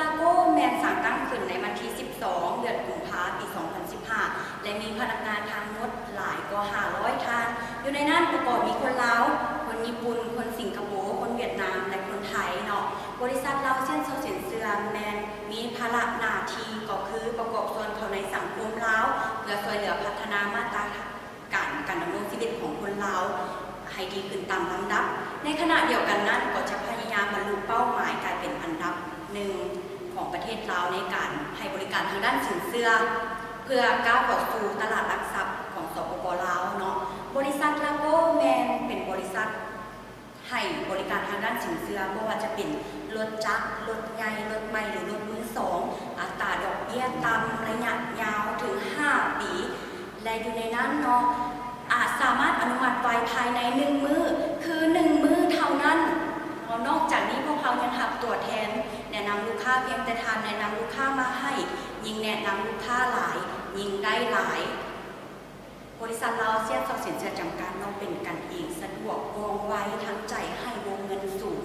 ລາໂກແມ່ນສ້າງຕັ້ງຂຶ້ນໃນວັນທີສິບສອງ ເດືອນກຸມພາ ປີສອງພັນສິບຫ້າ ແລະ ມີພະນັກງານທັງໝົດຫຼາຍກວ່າຫ້າຮ້ອຍທ່ານ. ຢູ່ໃນນັ້ນປະກອບມີຄົນລາວ, ຄົນຍີ່ປຸ່ນ, ຄົນສິງກະໂປ, ຄົນຫວຽດນາມ ແລະ ຄົນໄທເນາະ. ບໍລິສັດລາວຊຽນຊໍ້ສິນເຊື່ອແມ່ນມີພາລະໜ້າທີ່ກໍຄືປະກອບສ່ວນເຂົ້າໃນສັງຄົມລາວ ເພື່ອຊ່ວຍເຫຼືອພັດທະນາມາດຕະ ການ ການດຳລົງຊີວິດຂອງຄົນລາວໃຫ້ດີຂຶ້ນຕາມລຳດັບ. ໃນຂະນະດຽວກັນນັ້ນ ກໍຈະພະຍາຍາມບັນລຸເປົ້າໝາຍການເປັນອັນດັບໜຶ່ງຂອງປະເທດລາວໃນການໃຫ້ບໍລິການທາງດ້ານສິນເຊື່ອ ເພື່ອກ້າວເຂົ້າສູ່ຕະຫຼາດຫຼັກຊັບຂອງ ສປປ ລາວເນາະ. ບໍລິສັດລາໂກແມ່ນເປັນບໍລິສັດ ໃຫ້ບໍລິການທາງດ້ານສິນເຊື່ອ ບໍ່ວ່າຈະເປັນລົດຈັກ, ລົດໃຫຍ່, ລົດໃໝ່ ຫຼື ລົດມືສອງ, ອັດຕາດອກເບ້ຍຕ່ຳ, ໄລຍະຍາວເຖິງຫ້າປີ ແລະ ຢູ່ໃນນັ້ນເນາະ ອາດສາມາດອະນຸມັດໄວພາຍໃນໜຶ່ງມື້ ຄືໜຶ່ງມື້ເທົ່ານັ້ນເນາະ. ນອກຈາກນີ້ພວກເຮົາຍັງຮັບຕົວແທນແນະນຳລູກຄ້າ ພຽງແຕ່ທ່ານແນະນຳລູກຄ້າມາໃຫ້, ຍິ່ງແນະນຳລູກຄ້າຫຼາຍ ຍິ່ງໄດ້ຫຼາຍ. ບໍລິສັດລາວຊຽນຊໍ້ສິນເຊື່ອຈຳກັດເນາະ ເປັນກັນເອງ, ສະດວກ, ວ່ອງໄວ, ທັນໃຈ, ໃຫ້ວົງເງິນສູງ.